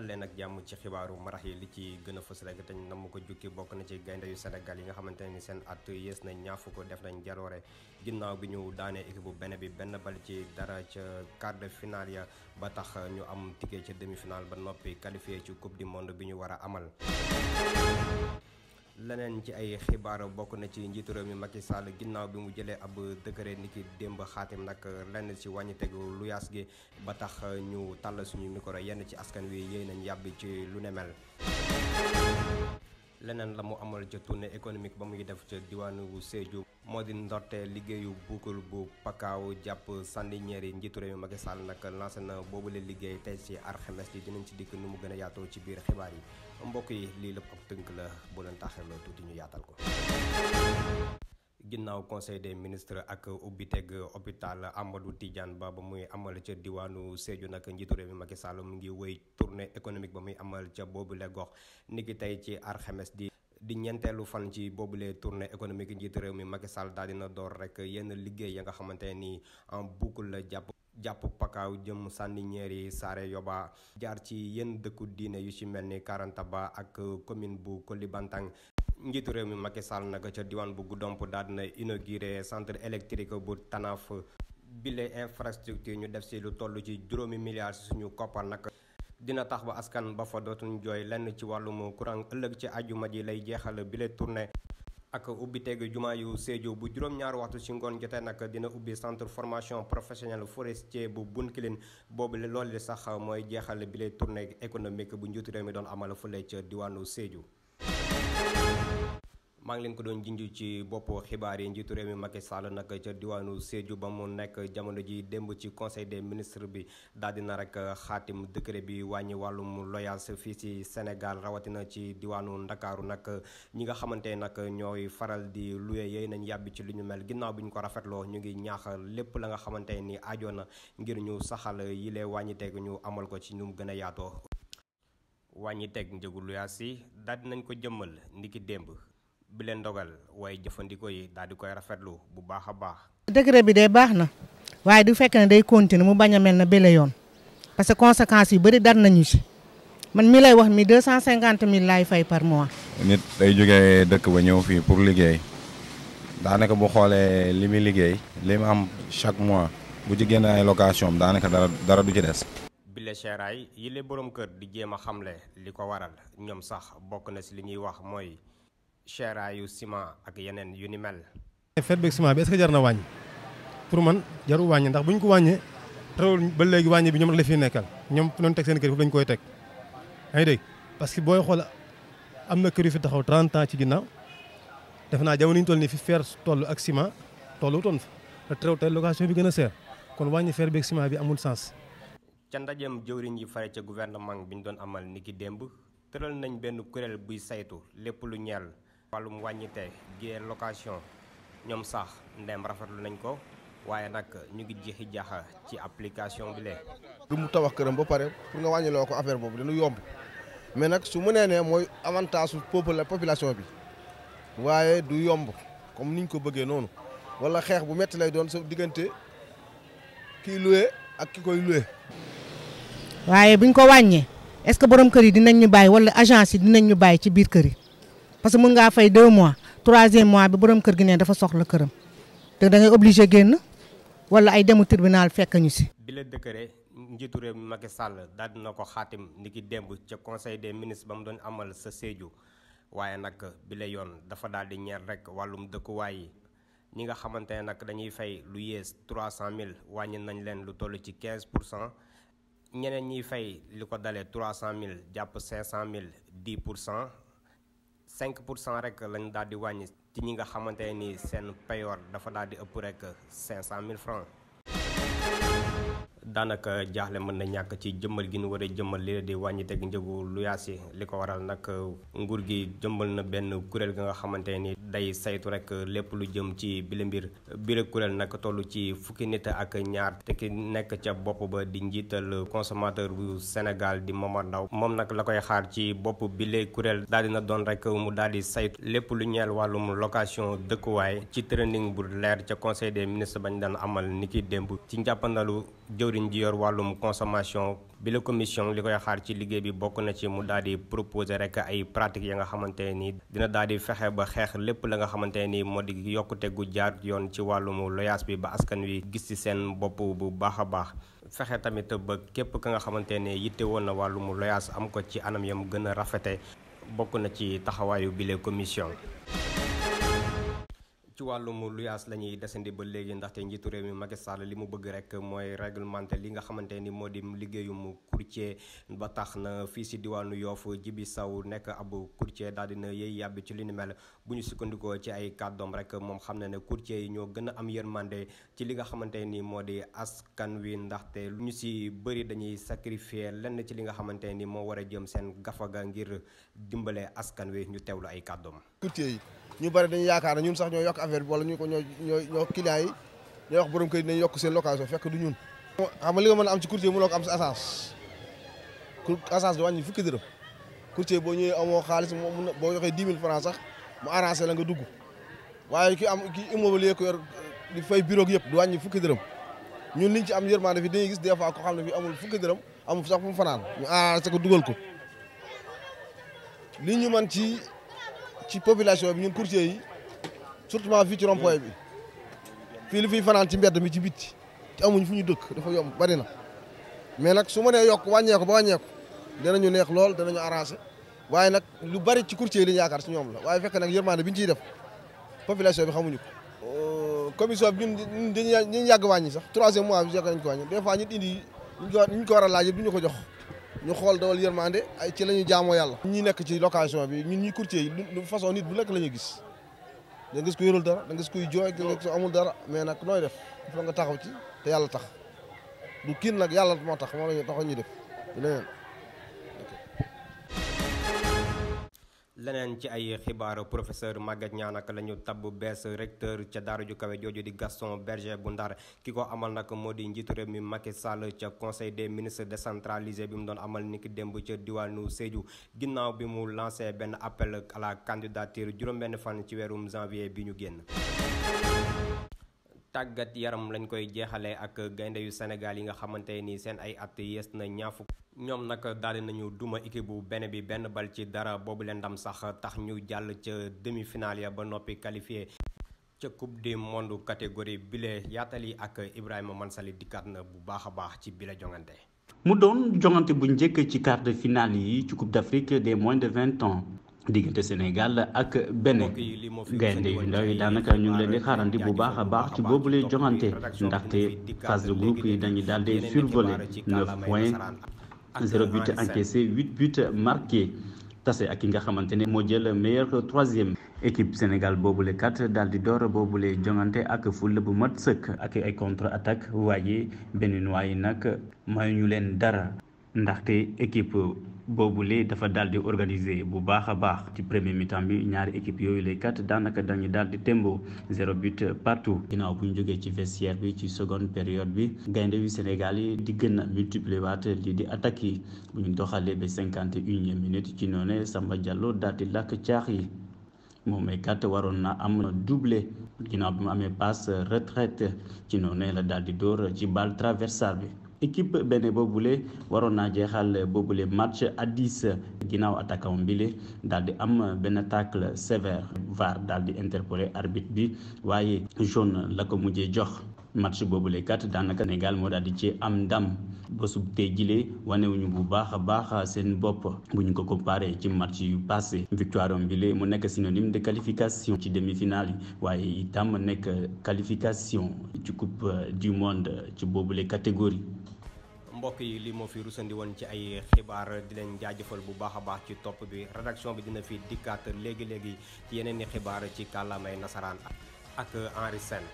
leen ak jàmm ci xibaaru marax yi li ci gën a fës rek te na mu ko jukki bokk na ci gaynde yu Sénégal yi nga xamante ne ni seen at yées nañ ñaar fukk def nañ jaroore ginnaaw bi ñu daanee équipe bu benn bal ci dara ca quart de finale ya ba tax ñu am ticket ca demi-finale ba noppi qualifié ci coupe du monde bi ñu war a amal. leneen ci ay xibaar bokk na ci njiitu réew mi Macky Sall ginnaaw bi mu jëlee ab décret niki démb xaatim nag lenn ci wàññi tegu luyaas gi ba tax ñu tàll suñu micro yenn ci askan wi yéey nañ yàbbi ci lu ne mel. leneen la mu amal ca tournée économique ba muy def ca diwaanu Sédhiou moo di ndorte liggéeyu boucle bu Pakao jàpp Sandiniéry njiitu réew mi Macky Sall nag lancé na boobule liggéey tey ci alxames ji dinañ ci dikk nu mu gën a yaatoo ci biir xibaar yi mbokk yi lii lépp ab tënk la bu leen taxeloo tuuti ñu yaatal ko. ginnaaw conseil des ministres ak ubbiteg hôpital Amadou Tidiane ba muy amal ca diwaanu Sédhiou nag njiitu réew mi Macky Sall mu ngi wéy tournée économique ba muy amal ca boobule gox niki tey ci alxames di ñeenteelu fan ci boobule tournée économique njiitu réew mi Macky Sall daal dina door rek yenn liggéey ya nga xamante ni en boucle la jàpp Pakao jëm Sandiniéry Saare Yoba jaar ci yenn dëkku diine yu ci mel ni Karantaba ak commune bu Koulibantang. njiitu réew mi Macky Sall nag ca diwaan bu Goudomp daal dina inauguré centre électrique bu Tanaf bile infrastructure ñu def si lu toll ci 5 milliards suñu koppar nag dina tax ba askan ba fa dootuñ jooy lenn ci wàllum courant ëllëg ci ajuma ji lay jeexal bile tournée ak ubbi teg jumaa yu Sédhiou bu juróom-ñaari waxtu ci ngoon jotee nag dina ubbi centre formation professionnelle forestier bu Bounkiling boobu loolu sax mooy jeexal bile tournée économique bu njiitu réew mi doon amal fële ca diwaanu Sédhiou. maa ngi leen ko doon junj ci bopp xibaar yi njiitu réew mi Macky Sall nag ca diwaanu Sédhiou ba mu nekk jamono ji démb ci conseil des ministres bi daal dina rek xaatim décret bi wàññi wàllum loyaas fii ci Sénégal rawatina ci diwaanu Ndakaaru nag ñi nga xamante nag ñooy faral di luye yooyu nañ yàbbi ci lu ñu mel ginnaaw bi ñu ko rafetloo ñu ngi ñaax lépp la nga xamante ni aajoon na ngir ñu saxal yile wàññi teg ñu amal ko ci nu mu gën a yaatoo. wàññi teg njëgu luyaas yi daal dinañ ko jëmmal ndiki démb. bi leen dogal waaye jëfandikoo yi daal di koy rafetlu bu baax a baax. décret bi de baax na waaye du fekk ne day continuer mu bañ a mel na bële yoon parce que conséquences yu bëri dar nañu ci man mi lay wax mi 250 000 laay fay par mois. nit day jógee dëkk ba ñëw fii pour liggéey daanaka bu xoolee li muy liggéey li mu am chaque mois bu ci génn ay location am daanaka dara du ci des. bile seeraay yi le borom kër di jéem a xamle li ko waral ñoom sax bokk na ci li ñuy wax mooy. cheraayu ciment ak yeneen yu ni mel. fer beeg ciment bi est-ce que jar na wàññi pour man jaru wàññi ndax bu ñu ko wàññee teewul ba léegi wàññi bi ñoom rek la fiy nekkal ñoom fu doon teg seen kër foofu lañu koy teg. yaa ngi dégg parce que booy xool am na kër yu fi taxaw 30 ans ci ginnaaw def naa jamono yi ñu toll nii fi fer toll ak ciment tollu toon fa te teewul tey location bi gën a seer kon wàññi fer beeg ciment bi amul sens. ca ndajeem jëwriñ yi fare ca gouvernement bi ñu doon amal niki démb tëral nañ benn kuréel buy saytu lépp lu ñeel. wàllum wàññite gi location ñoom sax ndem rafetlu nañ ko waaye nag ñu ngi jeexi jaaxa ci application bi lee du mu tabax këram ba pare pour nga wàññiloo ko affaire boobu dina yomb mais nag su mu nee ne mooy avantage su population bi waaye du yomb comme niñ ko bëggee noonu wala xeex bu metti lay doon sa diggante kiy loué ak ki koy loué. waaye buñ ko wàññee est-ce que borom kër yi dinañ ñu bàyyi wala agence yi dinañ ñu bàyyi ci biir kër yi. parce que mën ngaa fay 2 mois 3e mois bi borom kër gi ne dafa soxla këram te da ngay obligé génn wala ay demu tribunal fekk ñu si. bi la décret njiitu réew mi Macky Sall daal dina ko xaatim niki démb ca conseil des ministres ba mu doon amal sa Sédhiou waaye nag bi la yoon dafa daal di ñeer rek wàllum dëkkuwaay yi ñi nga xamante ne nag dañuy fay lu yées 300 000 wàññi nañ leen lu toll ci 15%. ñeneen ñiy fay li ko dalee 300 000 jàpp 500 000 10%. 5% rek lañ daal di wàññi ci ñi nga xamante ni seen payoor dafa daal di ëpp rek 500 000 francs. daanaka jaaxle mën na ñàkk ci jëmmal gi ñu war a jëmmal li di wàññi teg njëgu luyaas yi li ko waral nag nguur gi jëmmal na benn kuréel ga nga xamante ni day saytu rek lépp lu jëm ci bile mbir bile kuréel nag toll ci fukki nit ak ñaar te ki nekk ca bopp ba di njiital consommateur bu Sénégal di Momar Ndaw moom nag la koy xaar ci bopp bile kuréel daal dina doon rek mu daal di saytu lépp lu ñeel wàllum location dëkkuwaay ci training bu leer ca conseil des ministres bañ daan amal niki démb ci njàppandalu jëwriñ ji yor wàllum consommation bi la commission li koy xaar ci liggéey bi bokk na ci mu daal di proposer rek ay pratiques ya nga xamante ni dina daal di fexe ba xeex lépp la nga xamante ni moo di yokkute gu jaar yoon ci wàllum loyaas bi ba askan wi gis ci seen bopp bu baax a baax. fexe tamit ba képp ka nga xamante ne yitte woon na wàllum loyaas am ko ci anam yam gën a rafete bokk na ci taxawaayu bile commission. ci wàllum luyaas la ñuy desandi ba léegi ndaxte njiitu réew mi Macky Sall li mu bëgg rek mooy réglementer li nga xamante ni moo di liggéeyum courtier ba tax na fii si diwaanu Yoff Jibi Saw nekk ab courtier daal dina yëy yàbbi ci li ni mel bu ñu sukkandikoo ci ay kàddoom rek moom xam na ne courtier yi ñoo gën a am yërmande ci li nga xamante ni moo di askan wi ndaxte lu ñu si bëri dañuy sacrifier lenn ci li nga xamante ni moo war a jëm seen gafaga ngir dimbale askan wi ñu teewlu ay kàddoom. courtier yi ñu bari dañuy yaakaar ne ñun sax ñoo yokk affaire bi wala ñu ko ñoo clients yi ñoo wax borom kër yi nañ yokk seen location fekk du ñun. xam nga li nga mën a am ci courtier mënoo ko am si assance assance di wàññi fukki dërëm courtier boo ñëwee amoo xaalis boo joxee 10 000 francs sax mu arrangé la nga dugg waaye ki immobilier ko yor di fay bureau yëpp du wàññi fukki dërëm ñun liñ ci am yërmande fi dañuy gis des fois ko xam ne fi amul fukki dërëm amul sax fu mu fanaan ñu arrangé ko dugal ko li ñu mën ci population bi ñun courtier yi surtout fii ci rond-point bi fii li fiy fanaan ci mbedd mi ci bitti ci amuñ fu ñu dëkk dafa yomb bari na mais nag su ma nee yokk wàññeeku ba wàññeeku danañu neex lool danañu arrangé waaye nag lu bari ci courtier yi li ñu yaakaar si ñoom la waaye fekk nag yërmande bi ñu ciy def population bi xamuñu ko. commission bi ñun dañuy yàgg wàññi sax 3e mois bi nañ ko wàññi des fois ñu indi ñu ko war a laaj yëpp du ñu ko jox ñu xool dawal yërmande ay ci la ñu jaamoo yàlla. ñi nekk ci location bi ñun ñi courtier yi lu façon nit bu nekk la ñuy gis da nga gis ku yorul dara da nga gis kuy jooy da nga gis amul dara mais nag nooy def il faut nga taxaw ci te yàlla tax du kii nag yàlla moo tax moo la taxaw ñuy def leneen. leneen ci ay xibaar professeur Maguette Niang nag la ñu tabb bees recteur ca daara ju kawe jooju di Gaston Berger bu Ndar ki ko amal nag moo di njiitu réew mi Macky Sall ca conseil des ministres décentralisé bi mu doon amal niki démb ca diwaanu Sédhiou ginnaaw bi mu lancé benn appel à la candidature juróom-benn fan ci weerum janvier bi ñu génn. tàggat yaram lañ koy jeexalee ak gaynde yu Sénégal yi nga xamante ni seen ay at yees na ñaafu ñoom nag daal nañu duma équipe bu benn bi benn bal ci dara boobu leen ndam sax tax ñu jàll ca demi-finale ya ba noppi qualifié ca coupe du monde catégorie bile yaatali ak Ibrahima Mansali dikkaat na bu baax a baax ci bile jongante. mu doon jongante bu njëkk ci quart de finale yi ci coupe d'Afrique des moins de 20 ans diggante Sénégal ak Bénin gaynde yu ndaw yi daanaka ñu ngi leen di xaarandi bu baax a baax ci boobule jongante ndaxte phase de groupe yi dañuy daal di survoler 9 points 0 but encaissé 8 buts marqués tase ak ki nga xamante ne moo jël meilleur 3e équipe Sénégal boobule kat daal di door boobule jongante ak fulla bu mat sëkk ak ay contre attaque waaye béninois yi nag mayuñu leen dara ndaxte équipe boobule dafa daal di organiser bu baax a baax ci premier mi-temps bi ñaari équipe yooyu lay kat daanaka dañu daal di tembo 0 but partout ginnaaw bu ñu jógee ci vestiaire bi ci seconde période bi gaynde yu Sénégal yi di gën a multiplier waat lii di attaque yi bu ñu doxalee ba 51e minute ci noonu Samba Diallo daal di lakk caax yi moom ay kat waroon na am doublé ginnaaw bi mu amee passe retraite ci noonu la daal di dóor ci balle traversale bi. équipe benn boobule waroon naa jeexal boobule match à 10 ginnaaw attaquant bile daal di am benn tacle sévère VAR daal di interpellé arbitre bi waaye jaune la ko mujjee jox match boobule kat daanaka Sénégal moo daal di ci am ndam bésub tey jile wanewuñu bu baax a baax seen bopp bu ñu ko comparé ci match yu passé victoire am bile mu nekk synonyme de qualification ci demi-finale yi waaye itam nekk qualification ci coupe du monde ci boobule catégorie. mbokk yi li moo fi rusandi woon ci ay xibaar di leen jaajëfal bu baax a baax ci topp bi rédaction bi dina fi dikkaat léegi-léegi ci yeneen i xibaar ci kàllaamay nasaraan ak Henri Sène